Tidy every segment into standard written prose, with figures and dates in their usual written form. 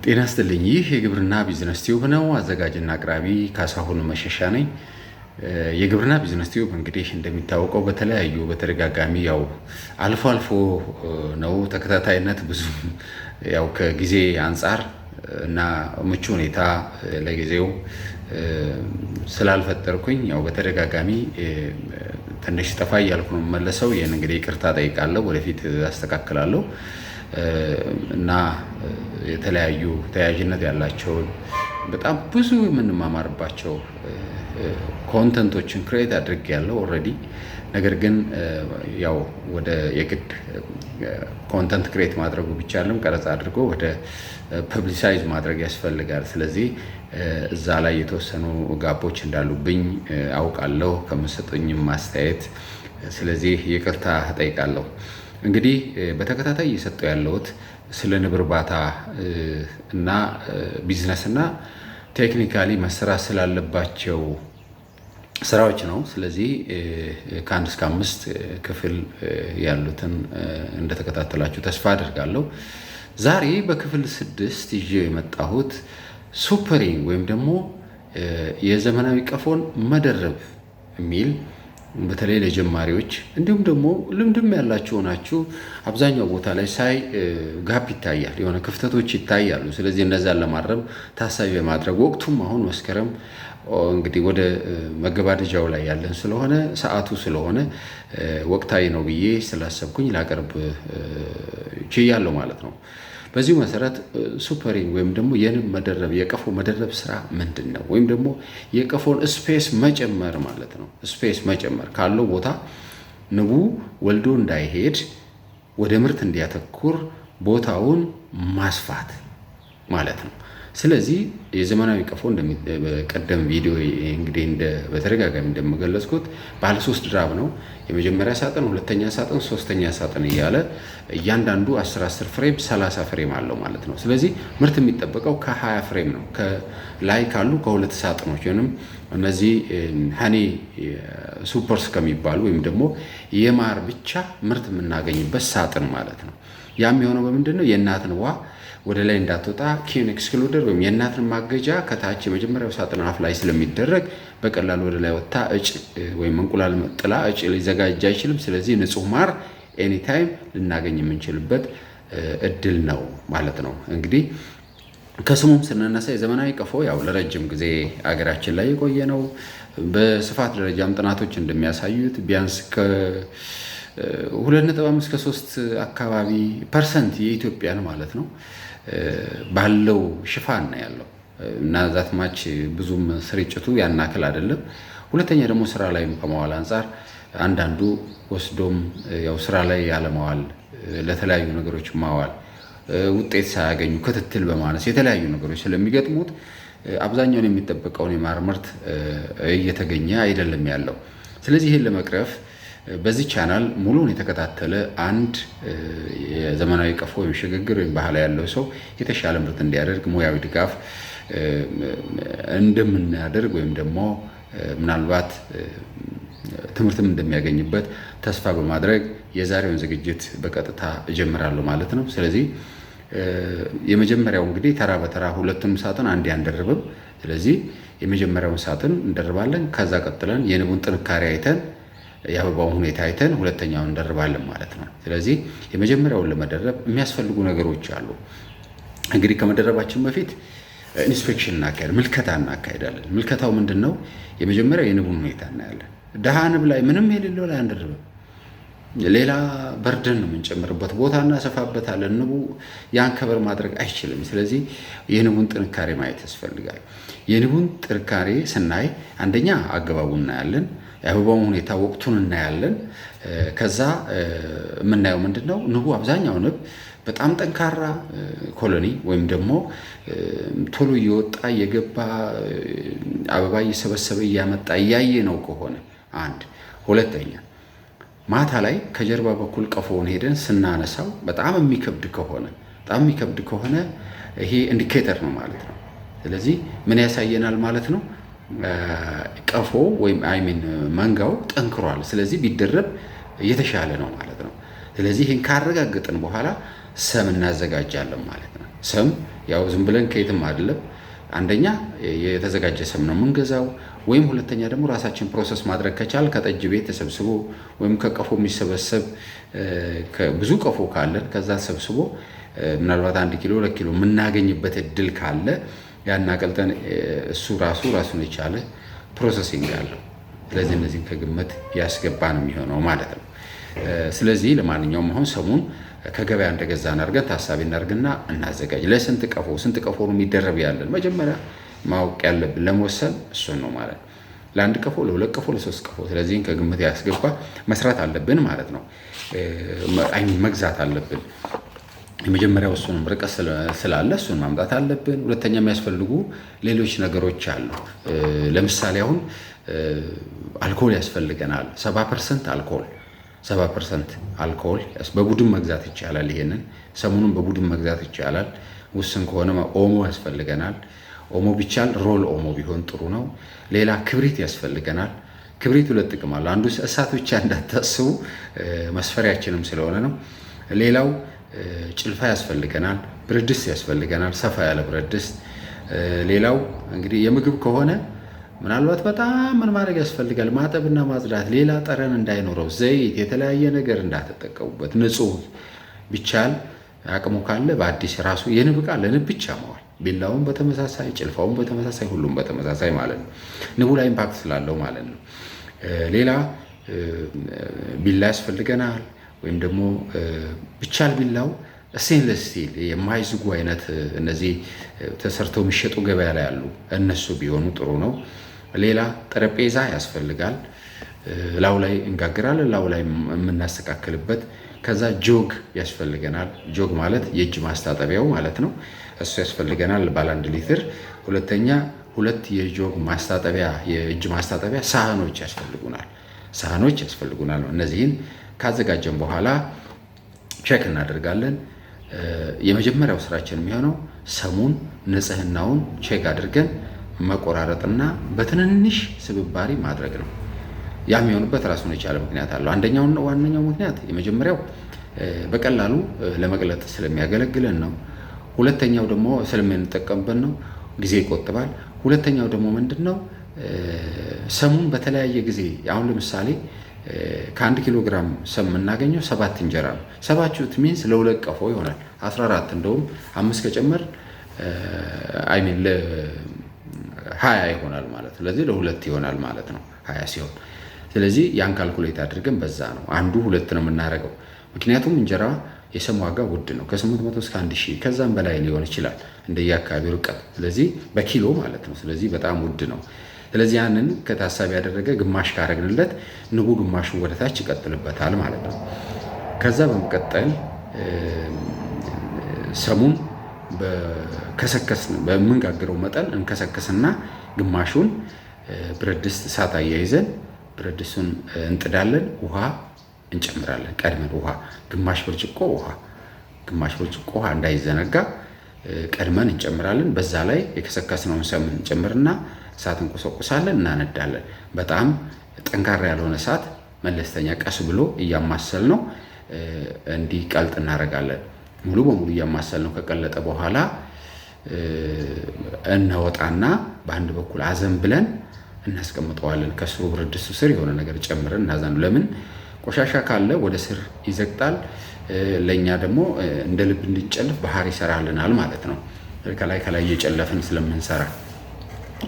ጤና ይስጥልኝ። ይህ የግብርና ቢዝነስ ቲዩብ ነው። አዘጋጅና አቅራቢ ካሳሁን መሸሻ ነኝ። የግብርና ቢዝነስ ቲዩብ እንግዲህ እንደሚታወቀው በተለያዩ በተደጋጋሚ ያው አልፎ አልፎ ነው፣ ተከታታይነት ብዙ ያው ከጊዜ አንጻር እና ምቹ ሁኔታ ለጊዜው ስላልፈጠርኩኝ ያው በተደጋጋሚ ትንሽ ጠፋ እያልኩ ነው የምመለሰው። ይህን እንግዲህ ይቅርታ ጠይቃለሁ። ወደፊት አስተካክላለሁ እና የተለያዩ ተያያዥነት ያላቸውን በጣም ብዙ የምንማማርባቸው content ኦችን create አድርጌያለሁ already። ነገር ግን ያው ወደ የግድ content create ማድረጉ ብቻ አይደለም፣ ቀረጻ አድርጎ ወደ publicize ማድረግ ያስፈልጋል። ስለዚህ እዛ ላይ የተወሰኑ gap ኦች እንዳሉብኝ አውቃለሁ ከምሰጡኝም ማስተያየት። ስለዚህ ይቅርታ እጠይቃለሁ። እንግዲህ በተከታታይ እየሰጠሁ ያለሁት ስለ ንብ እርባታ እና ቢዝነስ እና technically መሰራት ስላለባቸው ስራዎች ነው። ስለዚህ ከ1 እስከ 5 ክፍል ያሉትን እንደተከታተላችሁ ተስፋ አድርጋለሁ። ዛሬ በክፍል 6 ይዤ የመጣሁት supering ወይም ደግሞ የዘመናዊ ቀፎን መደረብ የሚል፣ በተለይ ለጀማሪዎች እንዲሁም ደግሞ ልምድም ያላችሁ ናችሁ፣ አብዛኛው ቦታ ላይ ሳይ gap ይታያል፣ የሆነ ክፍተቶች ይታያሉ። ስለዚህ እነዛን ለማረም ታሳቢ በማድረግ፣ ወቅቱም አሁን መስከረም እንግዲህ ወደ መገባደጃው ላይ ያለን ስለሆነ፣ ሰዓቱ ስለሆነ ወቅታዊ ነው ብዬ ስላሰብኩኝ ላቀርብ ችያለሁ ማለት ነው። በዚሁ መሰረት supering ወይም ደግሞ የንብ መደረብ፣ የቀፎ መደረብ ስራ ምንድን ነው? ወይም ደግሞ የቀፎን space መጨመር ማለት ነው። Space መጨመር፣ ካለው ቦታ ንቡ ወልዶ እንዳይሄድ ወደ ምርት እንዲያተኩር ቦታውን ማስፋት ማለት ነው። ስለዚህ የዘመናዊ ቀፎ በቀደም ቪዲዮ እንግዲህ በተደጋጋሚ እንደምገለጽኩት ባለ ሶስት ድራብ ነው። የመጀመሪያ ሳጥን፣ ሁለተኛ ሳጥን፣ ሶስተኛ ሳጥን እያለ እያንዳንዱ 10 10 frame 30 frame አለው ማለት ነው። ስለዚህ ምርት የሚጠበቀው ከ20 frame ነው። ከላይ ካሉ ከሁለት ሳጥኖች ወይም እነዚህ honey supers ከሚባሉ ወይም ደግሞ የማር ብቻ ምርት የምናገኝበት ሳጥን ማለት ነው። ያም የሆነው በምንድን ነው? የእናት ንቧ ወደ ላይ እንዳትወጣ queen excluder ወይም የእናትን ማገጃ ከታች የመጀመሪያው ሳጥን አፍ ላይ ስለሚደረግ በቀላሉ ወደ ላይ ወጥታ እጭ ወይም እንቁላል ጥላ እጭ ሊዘጋጅ አይችልም። ስለዚህ ንጹህ ማር anytime ልናገኝ የምንችልበት እድል ነው ማለት ነው። እንግዲህ ከስሙም ስንነሳ የዘመናዊ ቀፎ ያው ለረጅም ጊዜ አገራችን ላይ የቆየ ነው። በስፋት ደረጃም ጥናቶች እንደሚያሳዩት ቢያንስ ከ2.5 ከ3 አካባቢ percent የኢትዮጵያን ማለት ነው ባለው ሽፋን ነው ያለው እና that much ብዙም ስርጭቱ ያን ያክል አይደለም። ሁለተኛ ደግሞ ስራ ላይም ከመዋል አንጻር አንዳንዱ ወስዶም ያው ስራ ላይ ያለመዋል፣ ለተለያዩ ነገሮች ማዋል፣ ውጤት ሳያገኙ፣ ክትትል በማነስ የተለያዩ ነገሮች ስለሚገጥሙት አብዛኛውን የሚጠበቀውን የማር ምርት እየተገኘ አይደለም ያለው። ስለዚህ ይህን ለመቅረፍ በዚህ ቻናል ሙሉን የተከታተለ አንድ የዘመናዊ ቀፎ ወይም ሽግግር ወይም ባህላዊ ያለው ሰው የተሻለ ምርት እንዲያደርግ ሙያዊ ድጋፍ እንደምናደርግ ወይም ደግሞ ምናልባት ትምህርትም እንደሚያገኝበት ተስፋ በማድረግ የዛሬውን ዝግጅት በቀጥታ እጀምራለሁ ማለት ነው። ስለዚህ የመጀመሪያው እንግዲህ ተራ በተራ ሁለቱንም ሳጥን አንዴ አንደርብም። ስለዚህ የመጀመሪያውን ሳጥን እንደርባለን። ከዛ ቀጥለን የንቡን ጥንካሬ አይተን፣ የአበባውን ሁኔታ አይተን ሁለተኛውን እንደርባለን ማለት ነው። ስለዚህ የመጀመሪያውን ለመደረብ የሚያስፈልጉ ነገሮች አሉ። እንግዲህ ከመደረባችን በፊት inspection እናካሄድ፣ ምልከታ እናካሄዳለን። ምልከታው ምንድን ነው? የመጀመሪያው የንቡን ሁኔታ እናያለን። ድሃ ንብ ላይ፣ ምንም የሌለው ላይ አንደርብም። ሌላ burden ነው የምንጨምርበት፣ ቦታ እናሰፋበታለን። ንቡ ያን cover ማድረግ አይችልም። ስለዚህ የንቡን ጥንካሬ ማየት ያስፈልጋል። የንቡን ጥንካሬ ስናይ አንደኛ አገባቡን እናያለን፣ የአበባውን ሁኔታ፣ ወቅቱን እናያለን። ከዛ የምናየው ምንድን ነው? ንቡ፣ አብዛኛው ንብ በጣም ጠንካራ colony ወይም ደግሞ ቶሎ እየወጣ እየገባ አበባ እየሰበሰበ እያመጣ እያየ ነው ከሆነ አንድ፣ ሁለተኛ ማታ ላይ ከጀርባ በኩል ቀፎውን ሄደን ስናነሳው በጣም የሚከብድ ከሆነ ይሄ indicator ነው ማለት ነው። ስለዚህ ምን ያሳየናል ማለት ነው? ቀፎ ወይም I mean መንጋው ጠንክሯል። ስለዚህ ቢደረብ የተሻለ ነው ማለት ነው። ስለዚህ ይህን ካረጋገጥን በኋላ ሰም እናዘጋጃለን ማለት ነው። ሰም ያው ዝም ብለን ከየትም አይደለም። አንደኛ የተዘጋጀ ሰም ነው የምንገዛው፣ ወይም ሁለተኛ ደግሞ ራሳችን process ማድረግ ከቻል ከጠጅ ቤት ተሰብስቦ ወይም ከቀፎ የሚሰበሰብ ብዙ ቀፎ ካለን ከዛ ተሰብስቦ ምናልባት 1 ኪሎ 2 ኪሎ የምናገኝበት እድል ካለ ያን አቀልጠን እሱ ራሱ ራሱን የቻለ processing አለው። ስለዚህ እነዚህን ከግምት ያስገባ ነው የሚሆነው ማለት ነው። ስለዚህ ለማንኛውም አሁን ሰሙን ከገበያ እንደገዛን አድርገን ታሳቢ እናድርግና እናዘጋጅ። ለስንት ቀፎ፣ ስንት ቀፎ ነው የሚደረብ ያለን መጀመሪያ ማወቅ ያለብን ለመወሰን እሱን ነው ማለት ነው። ለአንድ ቀፎ፣ ለሁለት ቀፎ፣ ለሶስት ቀፎ። ስለዚህ ከግምት ያስገባ መስራት አለብን ማለት ነው። አይ መግዛት አለብን። የመጀመሪያው እሱንም ርቀት ስላለ እሱን ማምጣት አለብን። ሁለተኛ የሚያስፈልጉ ሌሎች ነገሮች አሉ። ለምሳሌ አሁን አልኮል ያስፈልገናል። 70% አልኮል፣ 70% አልኮል በቡድን መግዛት ይቻላል። ይሄንን ሰሙኑን በቡድን መግዛት ይቻላል። ውስን ከሆነ ኦሞ ያስፈልገናል። ኦሞ ቢቻል ሮል ኦሞ ቢሆን ጥሩ ነው። ሌላ ክብሪት ያስፈልገናል። ክብሪት ሁለት ጥቅም አለው። አንዱ እሳት ብቻ እንዳታስቡ፣ መስፈሪያችንም ስለሆነ ነው። ሌላው ጭልፋ ያስፈልገናል። ብረት ድስት ያስፈልገናል፣ ሰፋ ያለ ብረት ድስት። ሌላው እንግዲህ የምግብ ከሆነ ምናልባት በጣም ምን ማድረግ ያስፈልጋል? ማጠብና ማጽዳት፣ ሌላ ጠረን እንዳይኖረው፣ ዘይት፣ የተለያየ ነገር እንዳትጠቀሙበት፣ ንጹህ ቢቻል አቅሙ ካለ በአዲስ ራሱ የንብ ዕቃ ለንብ ብቻ መዋል። ቢላውን በተመሳሳይ፣ ጭልፋውን በተመሳሳይ፣ ሁሉም በተመሳሳይ ማለት ነው። ንቡ ላይ impact ስላለው ማለት ነው። ሌላ ቢላ ያስፈልገናል። ወይም ደግሞ ቢቻል ቢላው stainless steel የማይዝጉ አይነት እነዚህ ተሰርተው የሚሸጡ ገበያ ላይ ያሉ እነሱ ቢሆኑ ጥሩ ነው። ሌላ ጠረጴዛ ያስፈልጋል። ላዩ ላይ እንጋግራለን፣ ላዩ ላይ የምናስተካክልበት። ከዛ ጆግ ያስፈልገናል። ጆግ ማለት የእጅ ማስታጠቢያው ማለት ነው። እሱ ያስፈልገናል ባለ 1 ሊትር። ሁለተኛ ሁለት የጆግ ማስታጠቢያ፣ የእጅ ማስታጠቢያ ሳህኖች ያስፈልጉናል። ሳህኖች ያስፈልጉናል። እነዚህን ካዘጋጀን በኋላ check እናደርጋለን። የመጀመሪያው ስራችን የሚሆነው ሰሙን ንጽህናውን check አድርገን መቆራረጥና በትንንሽ ስብርባሪ ማድረግ ነው። ያ የሚሆንበት ራሱን የቻለ ምክንያት አለው። አንደኛው ዋነኛው ምክንያት የመጀመሪያው በቀላሉ ለመቅለጥ ስለሚያገለግለን ነው። ሁለተኛው ደግሞ ስለምንጠቀምበት ነው፣ ጊዜ ይቆጥባል። ሁለተኛው ደግሞ ምንድን ነው? ሰሙን በተለያየ ጊዜ አሁን ለምሳሌ ከ1 ኪሎ ግራም ሰም የምናገኘው ሰባት እንጀራ ነው። ሰባት means ለሁለት ቀፎ ይሆናል። 14 እንደውም አምስት ከጨመር I mean ለ20 ይሆናል ማለት ነው። ስለዚህ ለሁለት ይሆናል ማለት ነው 20 ሲሆን። ስለዚህ ያን calculate አድርገን በዛ ነው አንዱ ሁለት ነው የምናደርገው። ምክንያቱም እንጀራ የሰም ዋጋ ውድ ነው። ከ800 እስከ 1000 ከዛም በላይ ሊሆን ይችላል እንደየአካባቢው ርቀት። ስለዚህ በኪሎ ማለት ነው። ስለዚህ በጣም ውድ ነው። ስለዚህ ያንን ከታሳቢ ያደረገ ግማሽ ካረግንለት ንቡ ግማሹ ወደታች ይቀጥልበታል ማለት ነው። ከዛ በመቀጠል ሰሙን በከሰከስ በምንጋግረው መጠን እንከሰከስና ግማሹን ብረት ድስት እሳት አያይዘን ብረት ድስቱን እንጥዳለን። ውሃ እንጨምራለን። ቀድመን ውሃ ግማሽ ብርጭቆ ውሃ፣ ግማሽ ብርጭቆ ውሃ እንዳይዘነጋ ቀድመን እንጨምራለን። በዛ ላይ የከሰከስነውን ሰም እንጨምርና እሳት እንቆሰቁሳለን፣ እናነዳለን። በጣም ጠንካራ ያልሆነ እሳት መለስተኛ ቀስ ብሎ እያማሰል ነው እንዲቀልጥ እናደርጋለን። ሙሉ በሙሉ እያማሰል ነው ከቀለጠ በኋላ እናወጣና በአንድ በኩል አዘን ብለን እናስቀምጠዋለን። ከስሩ ብረት ድስቱ ስር የሆነ ነገር ጨምረን እናዘን። ለምን? ቆሻሻ ካለ ወደ ስር ይዘቅጣል። ለእኛ ደግሞ እንደ ልብ እንድንጨልፍ ባህር ይሰራልናል ማለት ነው። ከላይ ከላይ እየጨለፍን ስለምንሰራ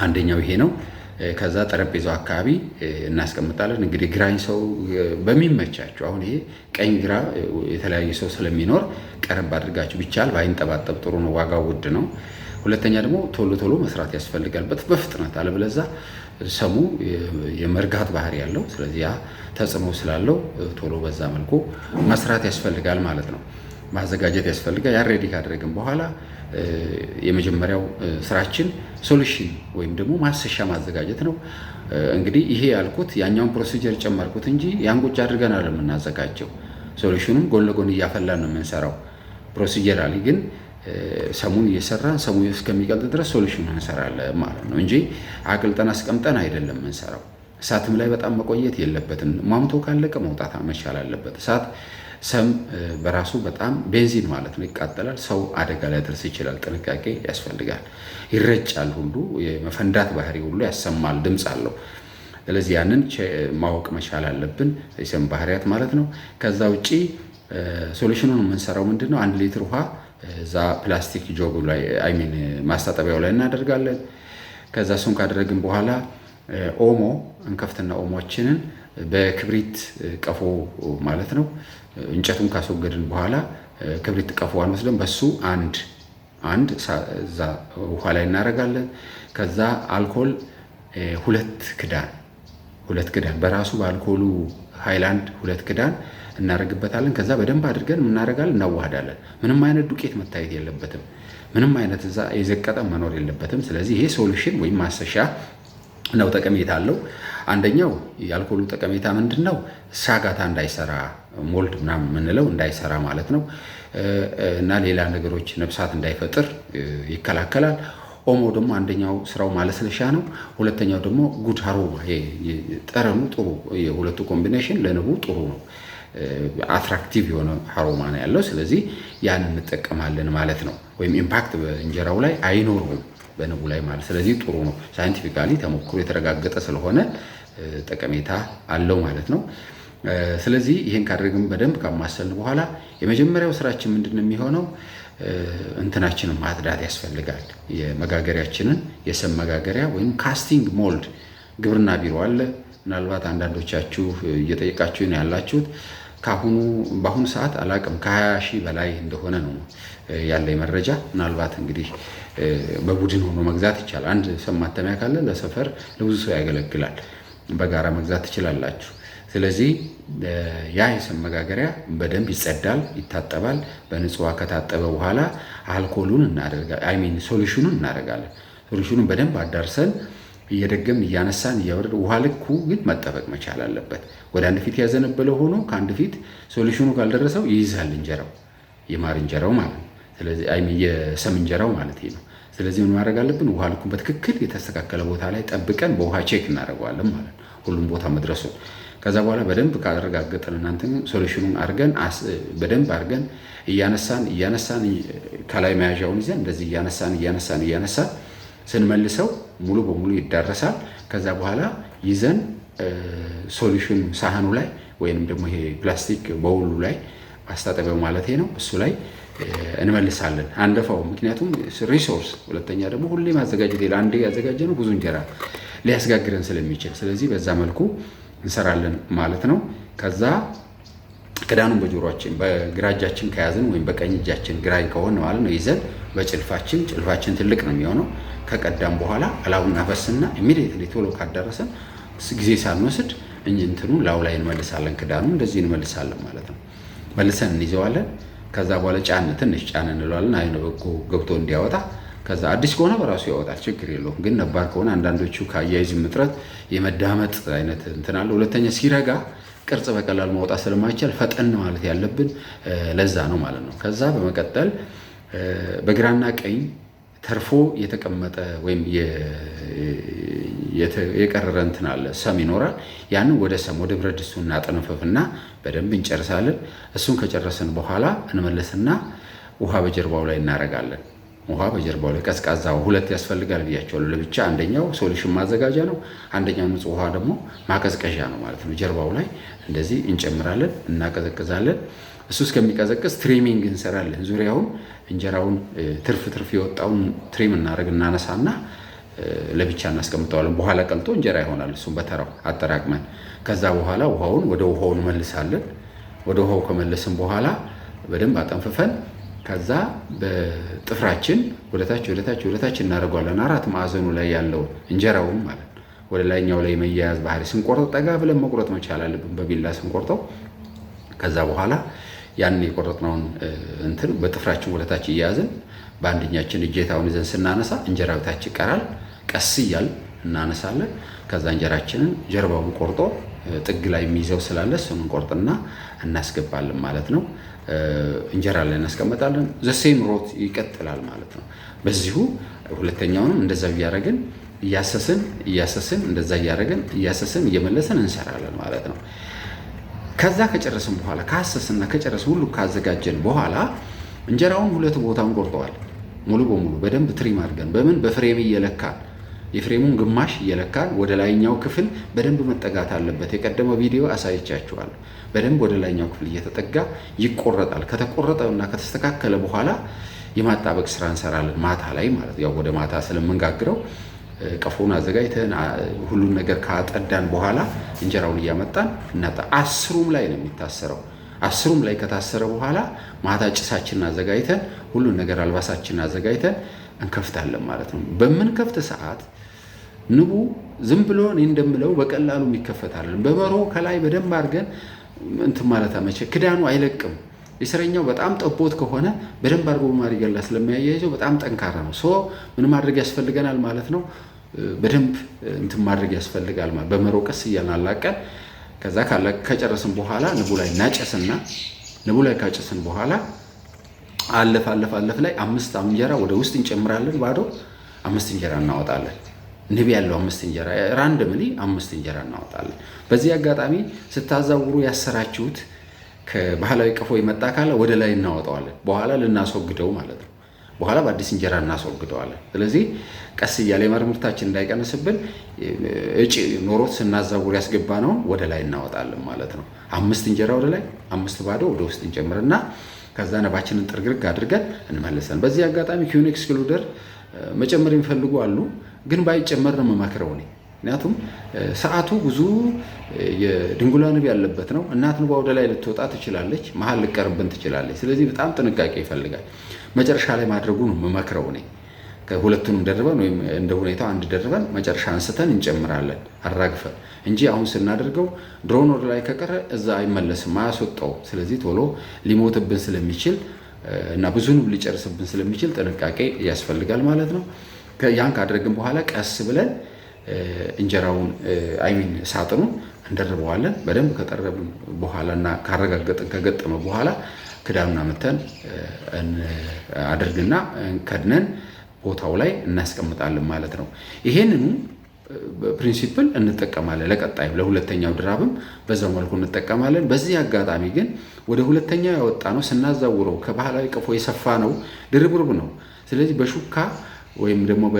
አንደኛው ይሄ ነው። ከዛ ጠረጴዛው አካባቢ እናስቀምጣለን። እንግዲህ ግራኝ ሰው በሚመቻቸው አሁን ይሄ ቀኝ ግራ የተለያየ ሰው ስለሚኖር ቀረብ አድርጋችሁ ቢቻል ባይንጠባጠብ ጥሩ ነው። ዋጋው ውድ ነው። ሁለተኛ ደግሞ ቶሎ ቶሎ መስራት ያስፈልጋል በፍጥነት፣ አለበለዛ ሰሙ የመርጋት ባህሪ ያለው፣ ስለዚህ ያ ተጽዕኖ ስላለው ቶሎ በዛ መልኩ መስራት ያስፈልጋል ማለት ነው። ማዘጋጀት ያስፈልጋል። ያ ready ካደረግን በኋላ የመጀመሪያው ስራችን solution ወይም ደግሞ ማሰሻ ማዘጋጀት ነው። እንግዲህ ይሄ ያልኩት ያኛውን procedure ጨመርኩት እንጂ ያን ቁጭ አድርገን አይደለም የምናዘጋጀው። Solution ኑም ጎን ለጎን እያፈላን ነው የምንሰራው። Procedurally ግን ሰሙን እየሰራን ሰሙ እስከሚቀልጥ ድረስ solution ኑን እንሰራለን ማለት ነው እንጂ አቅልጠን አስቀምጠን አይደለም የምንሰራው። እሳትም ላይ በጣም መቆየት የለበትም። ሟምቶ ካለቀ መውጣት መቻል አለበት። እሳት ሰም በራሱ በጣም ቤንዚን ማለት ነው፣ ይቃጠላል። ሰው አደጋ ሊያደርስ ይችላል። ጥንቃቄ ያስፈልጋል። ይረጫል ሁሉ፣ የመፈንዳት ባህሪ ሁሉ ያሰማል፣ ድምፅ አለው። ስለዚህ ያንን ማወቅ መቻል አለብን፣ የሰም ባህሪያት ማለት ነው። ከዛ ውጪ solution ኑን የምንሰራው ምንድን ነው? 1 ሊትር ውሃ እዛ ፕላስቲክ ጆጉ ላይ፣ I mean ማስታጠቢያው ላይ እናደርጋለን። ከዛ እሱን ካደረግን በኋላ ኦሞ እንከፍትና ኦሞችንን በክብሪት ቀፎ ማለት ነው፣ እንጨቱን ካስወገድን በኋላ ክብሪት ቀፎዋን ወስደን በሱ አንድ አንድ እዛ ውሃ ላይ እናደርጋለን። ከዛ አልኮል 2 ክዳን፣ 2 ክዳን በራሱ በአልኮሉ ሃይላንድ 2 ክዳን እናደርግበታለን። ከዛ በደንብ አድርገን እናደርጋለን፣ እናዋህዳለን። ምንም አይነት ዱቄት መታየት የለበትም። ምንም አይነት እዛ የዘቀጠ መኖር የለበትም። ስለዚህ ይሄ solution ወይም ማሰሻ ነው፣ ጠቀሜታ አለው። አንደኛው የአልኮሉ ጠቀሜታ ምንድን ነው? ሻጋታ እንዳይሰራ፣ mold ምናምን የምንለው እንዳይሰራ ማለት ነው፣ እና ሌላ ነገሮች ነፍሳት እንዳይፈጥር ይከላከላል። ኦሞ ደግሞ አንደኛው ስራው ማለስለሻ ነው። ሁለተኛው ደግሞ good aroma፣ ጠረኑ ጥሩ፣ የሁለቱ combination ለንቡ ጥሩ ነው። Attractive የሆነ aroma ነው ያለው። ስለዚህ ያን እንጠቀማለን ማለት ነው። ወይም impact በእንጀራው ላይ አይኖረውም በንቡ ላይ ማለት፣ ስለዚህ ጥሩ ነው። Scientifically ተሞክሮ የተረጋገጠ ስለሆነ ጠቀሜታ አለው ማለት ነው። ስለዚህ ይህን ካደረግን፣ በደንብ ካማሰልን በኋላ የመጀመሪያው ስራችን ምንድን ነው የሚሆነው? እንትናችንን ማጽዳት ያስፈልጋል። የመጋገሪያችንን የሰም መጋገሪያ ወይም casting mold ግብርና ቢሮ አለ። ምናልባት አንዳንዶቻችሁ እየጠየቃችሁ ነው ያላችሁት። ከአሁኑ በአሁኑ ሰዓት አላቅም፣ ከ20 ሺህ በላይ እንደሆነ ነው ያለ መረጃ። ምናልባት እንግዲህ በቡድን ሆኖ መግዛት ይቻላል። አንድ ሰም ማተሚያ ካለ ለሰፈር ለብዙ ሰው ያገለግላል። በጋራ መግዛት ትችላላችሁ። ስለዚህ ያ የሰም መጋገሪያ በደንብ ይጸዳል፣ ይታጠባል። በንጹህ ውሃ ከታጠበ በኋላ አልኮሉን እናደርጋለን፣ I mean solution ኑን እናደርጋለን። Solution ኑን በደንብ አዳርሰን እየደገምን እያነሳን እያወረድን፣ ውሃ ልኩ ግን መጠበቅ መቻል አለበት። ወደ አንድ ፊት ያዘነበለ ሆኖ ከአንድ ፊት solution ኑ ካልደረሰው ይይዛል እንጀራው፣ የማር እንጀራው ማለት ነው። ስለዚህ I mean የሰም እንጀራው ማለት ነው። ስለዚህ ምን ማድረግ አለብን? ውሃ ልኩን በትክክል የተስተካከለ ቦታ ላይ ጠብቀን በውሃ check እናደርገዋለን ማለት ነው፣ ሁሉም ቦታ መድረሱን። ከዛ በኋላ በደንብ ካረጋገጥን እናንተ solution ኑን አድርገን፣ በደንብ አድርገን እያነሳን እያነሳን፣ ከላይ መያዣውን ይዘን እንደዚህ እያነሳን እያነሳን እያነሳን ስንመልሰው ሙሉ በሙሉ ይዳረሳል። ከዛ በኋላ ይዘን solution ሳህኑ ላይ ወይንም ደግሞ ይሄ ፕላስቲክ bowl ኡ ላይ፣ ማስታጠቢያው ማለት ነው፣ እሱ ላይ እንመልሳለን። አንደፋው፣ ምክንያቱም resource፣ ሁለተኛ ደግሞ ሁሌ ማዘጋጀት የለ፣ አንዴ ያዘጋጀ ነው ብዙ እንጀራ ሊያስጋግረን ስለሚችል፣ ስለዚህ በዛ መልኩ እንሰራለን ማለት ነው። ከዛ ክዳኑን በጆሮአችን በግራ እጃችን ከያዝን ወይም በቀኝ እጃችን ግራኝ ከሆነ ማለት ነው ይዘን በጭልፋችን፣ ጭልፋችን ትልቅ ነው የሚሆነው፣ ከቀዳም በኋላ እላዩን እናፈስና immediately ቶሎ ካዳረሰን ጊዜ ሳንወስድ እንትኑን ላዩ ላይ እንመልሳለን። ክዳኑ እንደዚህ እንመልሳለን ማለት ነው። መልሰን እንይዘዋለን። ከዛ በኋላ ጫን፣ ትንሽ ጫን እንለዋለን፣ አይነ በጎ ገብቶ እንዲያወጣ። ከዛ አዲስ ከሆነ በራሱ ያወጣል፣ ችግር የለውም። ግን ነባር ከሆነ አንዳንዶቹ ከአያይዝም እጥረት የመዳመጥ አይነት እንትን አለ። ሁለተኛ ሲረጋ ቅርጽ በቀላሉ ማውጣት ስለማይቻል ፈጠን ማለት ያለብን ለዛ ነው ማለት ነው። ከዛ በመቀጠል በግራና ቀኝ ተርፎ የተቀመጠ ወይም የቀረረ እንትን አለ፣ ሰም ይኖራል። ያንን ወደ ሰም ወደ ብረት ድስቱ እናጠነፈፍና በደንብ እንጨርሳለን። እሱን ከጨረስን በኋላ እንመለስና ውሃ በጀርባው ላይ እናረጋለን። ውሃ በጀርባው ላይ፣ ቀዝቃዛ ሁለት ያስፈልጋል ብያቸዋለሁ። ለብቻ አንደኛው solution ማዘጋጃ ነው፣ አንደኛው ንጹህ ውሃ ደግሞ ማቀዝቀዣ ነው ማለት ነው። ጀርባው ላይ እንደዚህ እንጨምራለን፣ እናቀዘቅዛለን። እሱ እስከሚቀዘቅዝ trimming እንሰራለን። ዙሪያውን እንጀራውን ትርፍ ትርፍ የወጣውን trim እናደርግ፣ እናነሳና ለብቻ እናስቀምጠዋለን። በኋላ ቀልጦ እንጀራ ይሆናል። እሱም በተራው አጠራቅመን ከዛ በኋላ ውሃውን ወደ ውሃው እንመልሳለን። ወደ ውሃው ከመለስን በኋላ በደንብ አጠንፍፈን ከዛ በጥፍራችን ወደታች ወደታች ወደታች እናደርገዋለን። አራት ማዕዘኑ ላይ ያለው እንጀራውን ማለት ነው። ወደ ላይኛው ላይ መያያዝ ባህሪ፣ ስንቆርጠው ጠጋ ብለን መቁረጥ መቻል አለብን፣ በቢላ ስንቆርጠው። ከዛ በኋላ ያን የቆረጥነውን እንትን በጥፍራችን ወደታች እየያዝን በአንደኛችን እጀታውን ይዘን ስናነሳ እንጀራው ታች ይቀራል። ቀስ እያል እናነሳለን። ከዛ እንጀራችንን ጀርባውን ቆርጦ ጥግ ላይ የሚይዘው ስላለ እሱን እንቆርጥና እናስገባለን ማለት ነው። እንጀራ ላይ እናስቀምጣለን። The same route ይቀጥላል ማለት ነው። በዚሁ ሁለተኛውንም እንደዛ እያደረግን፣ እያሰስን እያሰስን፣ እንደዛ እያደረግን እያሰስን እየመለስን እንሰራለን ማለት ነው። ከዛ ከጨረስን በኋላ፣ ካሰስና ከጨረስን፣ ሁሉ ካዘጋጀን በኋላ እንጀራውን ሁለት ቦታ እንቆርጠዋለን። ሙሉ በሙሉ በደንብ trim አድርገን በምን በ frame እየለካን፣ የ frame ኡን ግማሽ እየለካን ወደ ላይኛው ክፍል በደንብ መጠጋት አለበት። የቀደመው ቪዲዮ አሳይቻችኋለሁ። በደንብ ወደ ላይኛው ክፍል እየተጠጋ ይቆረጣል። ከተቆረጠ እና ከተስተካከለ በኋላ የማጣበቅ ስራ እንሰራለን። ማታ ላይ ማለት ያው ወደ ማታ ስለምንጋግረው ቀፎውን አዘጋጅተን ሁሉን ነገር ካጠዳን በኋላ እንጀራውን እያመጣን እናጣ 10ሩም ላይ ነው የሚታሰረው። 10ሩም ላይ ከታሰረ በኋላ ማታ ጭሳችንን አዘጋጅተን፣ ሁሉን ነገር አልባሳችንን አዘጋጅተን እንከፍታለን ማለት ነው። በምንከፍት ሰዓት ንቡ ዝም ብሎ እኔ እንደምለው በቀላሉ የሚከፈታለን። በመሮ ከላይ በደንብ አድርገን እንትን ማለት አመቸ ክዳኑ አይለቅም። የስረኛው በጣም ጠቦት ከሆነ በደንብ አድርጎ በማሪገላ ስለሚያያይዘው በጣም ጠንካራ ነው። So ምን ማድረግ ያስፈልገናል ማለት ነው? በደንብ እንትን ማድረግ ያስፈልጋል ማለት በመሮ ቀስ እያልን አላቀን ከዛ ከጨረስን በኋላ ንቡ ላይ እናጨስና ንቡ ላይ ካጨስን በኋላ አለፍ አለፍ አለፍ ላይ አምስት እንጀራ ወደ ውስጥ እንጨምራለን። ባዶ አምስት እንጀራ እናወጣለን። ንብ ያለው አምስት እንጀራ፣ randomly አምስት እንጀራ እናወጣለን። በዚህ አጋጣሚ ስታዛውሩ ያሰራችሁት ከባህላዊ ቀፎ የመጣ ካለ ወደ ላይ እናወጣዋለን። በኋላ ልናስወግደው ማለት ነው። በኋላ በአዲስ እንጀራ እናስወግደዋለን። ስለዚህ ቀስ እያለ የማር ምርታችን እንዳይቀንስብን እጭ ኖሮት ስናዛውር ያስገባነውን ወደ ላይ እናወጣለን ማለት ነው። አምስት እንጀራ ወደ ላይ፣ አምስት ባዶ ወደ ውስጥ እንጨምርና ከዛ ንባችንን ጥርግርግ አድርገን እንመልሰን። በዚህ አጋጣሚ queen excluder መጨመር የሚፈልጉ አሉ፣ ግን ባይጨመር ነው የምመክረው እኔ። ምክንያቱም ሰዓቱ ብዙ የድንጉላ ንብ ያለበት ነው። እናት ንቧ ወደ ላይ ልትወጣ ትችላለች፣ መሀል ልቀርብን ትችላለች። ስለዚህ በጣም ጥንቃቄ ይፈልጋል። መጨረሻ ላይ ማድረጉ ነው የምመክረው እኔ። ሁለቱንም ደርበን ወይም እንደ ሁኔታው አንድ ደርበን መጨረሻ አንስተን እንጨምራለን አራግፈን እንጂ አሁን ስናደርገው ድሮን ወደ ላይ ከቀረ እዛ አይመለስም፣ አያስወጣው። ስለዚህ ቶሎ ሊሞትብን ስለሚችል እና ብዙ ንብ ሊጨርስብን ስለሚችል ጥንቃቄ ያስፈልጋል ማለት ነው። ያን ካደረግን በኋላ ቀስ ብለን እንጀራውን፣ I mean ሳጥኑን እንደርበዋለን። በደንብ ከጠረብን በኋላ እና ካረጋገጥን ከገጠመ በኋላ ክዳኑን አምጥተን አድርግና ከድነን ቦታው ላይ እናስቀምጣለን ማለት ነው። ይሄንኑ principle እንጠቀማለን። ለቀጣዩ ለሁለተኛው ድራብም በዛው መልኩ እንጠቀማለን። በዚህ አጋጣሚ ግን ወደ ሁለተኛው ያወጣነው ስናዛውረው ከባህላዊ ቀፎ የሰፋ ነው፣ ድርብርብ ነው። ስለዚህ በሹካ ወይም ደግሞ በ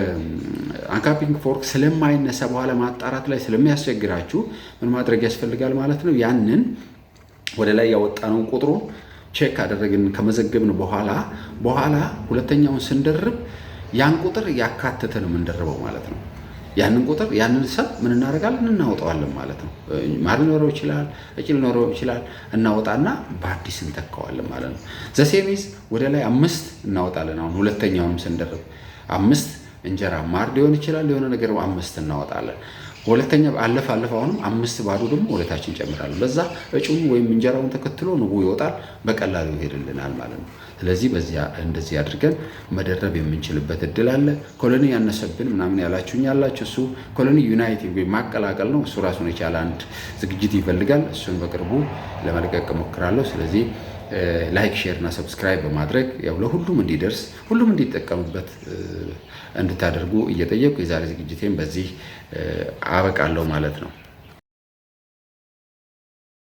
uncapping fork ስለማይነሳ በኋላ ማጣራት ላይ ስለሚያስቸግራችሁ ምን ማድረግ ያስፈልጋል ማለት ነው። ያንን ወደ ላይ ያወጣነውን ቁጥሩ check ካደረግን፣ ከመዘገብን በኋላ ሁለተኛውን ስንደርብ ያን ቁጥር ያካተተ ነው የምንደርበው ማለት ነው። ያንን ቁጥር ያንን ሰብ ምን እናደርጋለን? እናወጣዋለን ማለት ነው። ማር ሊኖረው ይችላል፣ እጭ ሊኖረው ይችላል። እናወጣና በአዲስ እንተካዋለን ማለት ነው። The same is ወደ ላይ አምስት እናወጣለን። አሁን ሁለተኛውንም ስንደርብ አምስት እንጀራ ማር ሊሆን ይችላል፣ የሆነ ነገር አምስት እናወጣለን። ሁለተኛ አለፍ አለፍ አሁንም አምስት ባዶ ደግሞ ወደታች እንጨምራለን። በዛ እጩን ወይም እንጀራውን ተከትሎ ንቡ ይወጣል፣ በቀላሉ ይሄድልናል ማለት ነው። ስለዚህ በዚያ እንደዚህ አድርገን መደረብ የምንችልበት እድል አለ። Colony ያነሰብን ምናምን ያላችሁኝ ያላችሁ እሱ colony uniting ወይም ማቀላቀል ነው። እሱ ራሱን የቻለ አንድ ዝግጅት ይፈልጋል። እሱን በቅርቡ ለመልቀቅ እሞክራለሁ። ስለዚህ like፣ share እና subscribe በማድረግ ያው ለሁሉም እንዲደርስ፣ ሁሉም እንዲጠቀምበት እንድታደርጉ እየጠየቅኩ የዛሬ ዝግጅቴን በዚህ አበቃለሁ ማለት ነው።